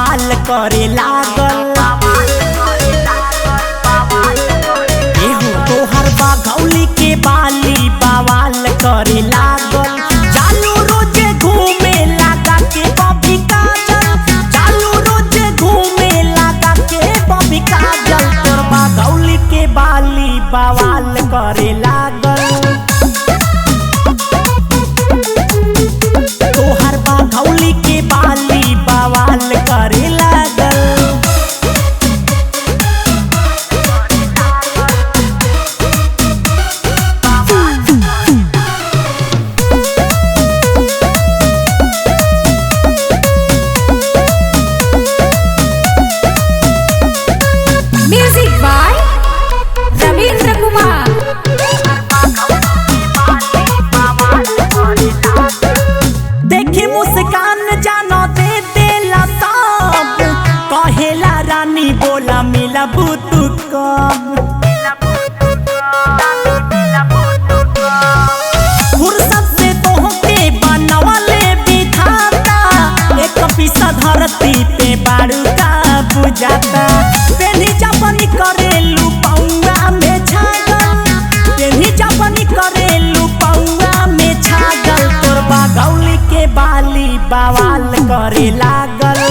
बवाल करे लागल। एहो तोहर बाघौली के बाली बवाल करे लागल। चालू रोजे घूमे लगा के बॉबी काजल, चालू रोजे घूमे लगा के बॉबी काजल। तोर बाघौली के बाली बवाल करे लागल। तोहर बाघौली के बाली बवाल करे लागल। Music by Ravindra Kumar. देखी मुस्कान जानो दे देला सब, कहेला रानी बोला मिलबू तू कब। फुर्सत से तोहके बनवले विधाता, एक पीसा धरती पे बारू का बुझाता। पेन्ही जपनी करेलू पौआ में छागल, पेन्ही जपनी करेलू पौआ में छागल। तोर बाघौली के बाली बवाल करे लागल।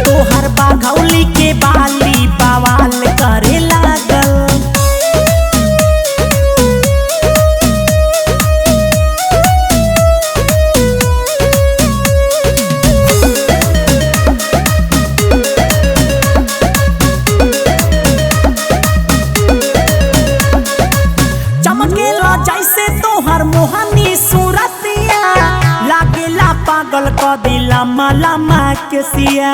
तोहर बाघौली के बाली बवाल करे लागल। चमकेला जैसे तोहर मोहनी सूरतिया, लागेला पागल क दिला माला मा के सिया।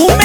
उमे